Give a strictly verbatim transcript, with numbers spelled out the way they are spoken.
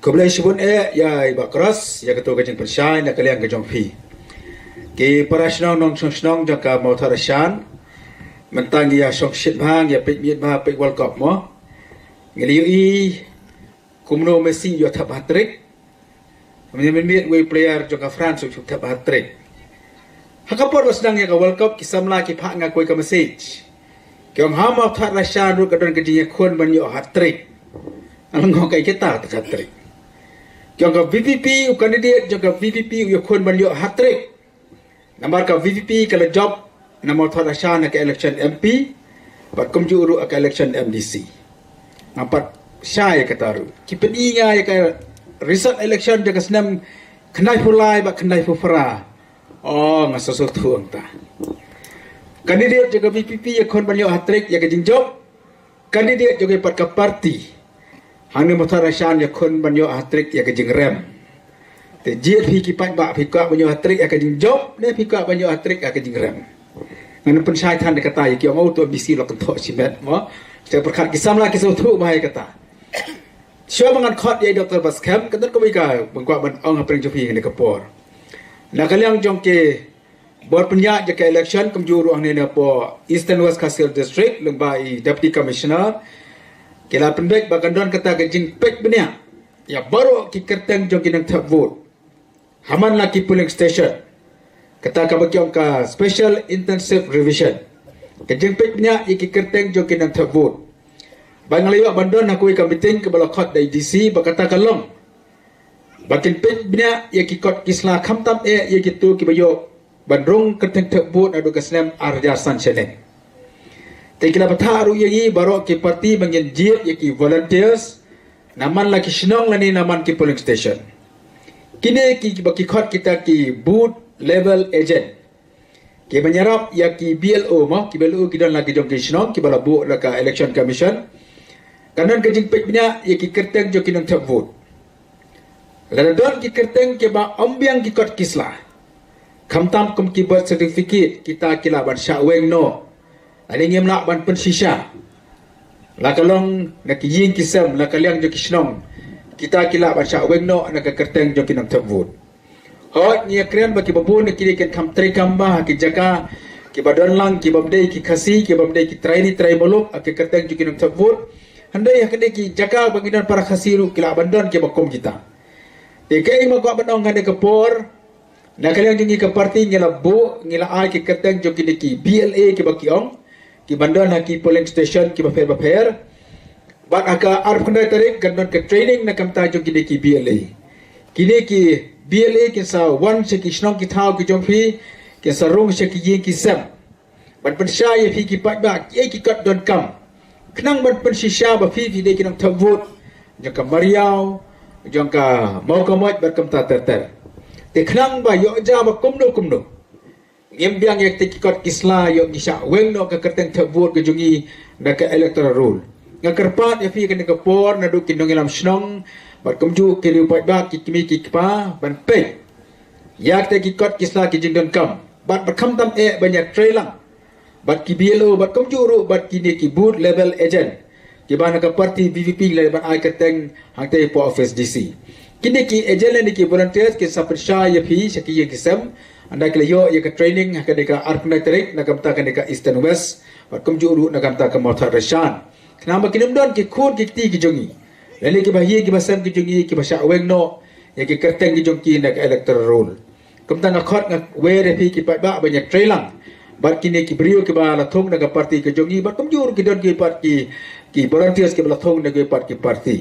Khublei shibun eh ïa i Bah Cross ïa kato ka jingpynshai na ka liang ka jong phi. Ki para shnong nongshong shnong jong ka Mawthadraishan, mynta ngi ïa shong shit bha, ngi ïa peit miet bha, peit World Cup mo. Ngi la ïohi kumno Messi u ïa thep hat-trick. Mynmiet mynmiet wei player jong ka France u thep hat-trick. Ha ka por ba sdang ïa ka World Cup ki samla ki phah nga kawei ka message. Ki ong ha Mawthadraishan ruh ka don ka jingïakhun ban ïoh hat-trick. Nga la ong kaei kata ka hat-trick. Ki ong ka VPP, u candidate jong ka VPP u ïakhun ban ïoh hat-trick. Namar ka VPP ka la jop na Mawthadraishan ha ka election MP bad kumjuh ruh ha ka election MDC. Nga pat shai ïa kata ruh. Ki pyni nga ïa ka result election jong ka snem khyndaiphew lai bad khyndaiphew phra. Oh, nga sngewthuh hangta. Candidate jong ka VPP ïakhun ban ïoh hat-trick ïa ka jingjop. Candidate jong ka pat ka party hangne Mawthadraishan ïakhun ban ïoh hat-trick ïa ka jingrem. Te jied phi ki paidbah, phi kwah ban ïoh hat-trick ïa ka jingjop ne phi kwah ban ïoh hat-trick ïa ka jingrem? Ngan pynshai than da kata ïa ki ong, oh, to MDC la kynthoh shimet mo. Te pyrkhat ki samla ki sngewthuh bha ïa kata. Shuwa ba ngan khot ïa i Doctor Bah Skhem, ka don kawei ka ba nga kwah ban ong ha pdeng jong phi ha kane ka por. Na ka liang jong ki bor pynïaid jong ka election kumjuh ruh hangne hapoh Eastern West Khasi Hills District lyngba i Deputy Commissioner, ki la pynbeit ba kan don kata ka jingpeit bniah ïa baroh ki kyrteng jong ki nongthep vote ha man la ki polling station. Kata kaba ki ong ka special intensive revision. Ka jingpeit bniah ïa ki kyrteng jong ki nongthep vote. Ba nga la ïoh ban don ha kawei ka meeting kaba la khot da i DC ba kata ka long ba kin peit bniah ïa ki kot ki sla khamtam eh ïa kito kiba ïoh ban rung kyrteng thep vote naduh ka snem ar hajar san shaneng. Te ki la bthah ruh ïa ngi baroh ki party ba ngin jied ïa ki volunteers na man la ki shnong lane na man ki polling station. Kine kiba ki khot kita ki booth level agent, kiba ïarap ïa ki BLO mo, ki BLO ki don la ki jong ki shnong kiba la buh da ka Election Commission. Kan don ka jingpeit bniah ïa ki kyrteng jong ki nongthep vote. Lada don ki kyrteng kiba ym biang ki kot ki sla, khamtam kum ki birth certificate, kita ki lah ban shah weng noh. Lane ngim lah ban pynshisha. La ka long na ki ïing ki sem, la ka liang jong ki shnong, kita ki lah ban shah weng noh na ka kyrteng jong ki nongthep vote. Hooid, ngi ïa kren ba kiba bun na kine kin kham treikam bha ha ki jaka kiba don lang, kibym dei ki Khasi, kibym dei ki trai ri trai muluk ha ki kyrteng jong ki nongthep vote. Hynrei ha kine ki jaka ba ngi don para Khasi ruh ki lah ban don kiba kum kita. Te kaei ba nga kwah ban ong ha kane ka por, na ka liang jong ngi ka party ngi la buh, ngi la ai ki kyrteng jong kine ki BLA kiba ki ong, kiban don ha ki polling station kiba pher ba pher. Bad ha ka arphew khyndai tarik kan don ka training na ka bynta jong kine ki BLA. Kine ki BLA kin sa wan sha ki shnong ki thaw ki jong phi, kin sa rung sha ki ïing ki sem ban pynshai ïa phi ki paidbah kiei ki kot donkam, khnang ban pynshisha ba phi phi dei ki nongthep vote jong ka Mawriaw, jong ka Mawkamoit bad kumta ter ter. Te khnang ba ïoh ja ba kumno kumno ngim biang ïa kita ki kot ki sla, ïoh ngi shah weng noh ka kyrteng thep vote ka jong ngi na ka electoral roll. Nga kyrpad ïa phi ha kane ka por naduh ki nongïalam shnong bad kumjuh ki riew paidbah, ki kmie ki kpa, ban peit ïa kita ki kot ki sla ki jingdonkam bad, bad khamtam eh ban ïatreilang bad ki BLO bad kumjuh ruh bad kine ki booth level agent kiba na ka party VPP la ban ai kyrteng hangtei hapoh office DC. Kine ki agent lane ki volunteers kin sa pynshai ïa phi sha ki ïing ki sem, hynda ki la ïoh ïa ka training ha kane ka arphew khyndai tarik na ka bynta kane ka Eastern West bad kumjuh ruh na ka bynta ka Mawthadraishan. Khnang ba kin ym don ki khun ki kti ki jong ngi lane kiba ha ïing kiba sem ki jong ngi kiba shah weng noh ïa ki kyrteng ki jong ki na ka electoral roll. Kumta nga khot, nga wer ïa phi ki paidbah ban ïatreilang bad kine ki briew kiba la thung na ka party ka jong ngi bad kumjuh ruh ki don ki pat ki, ki volunteers kiba la thung na ki pat ki party.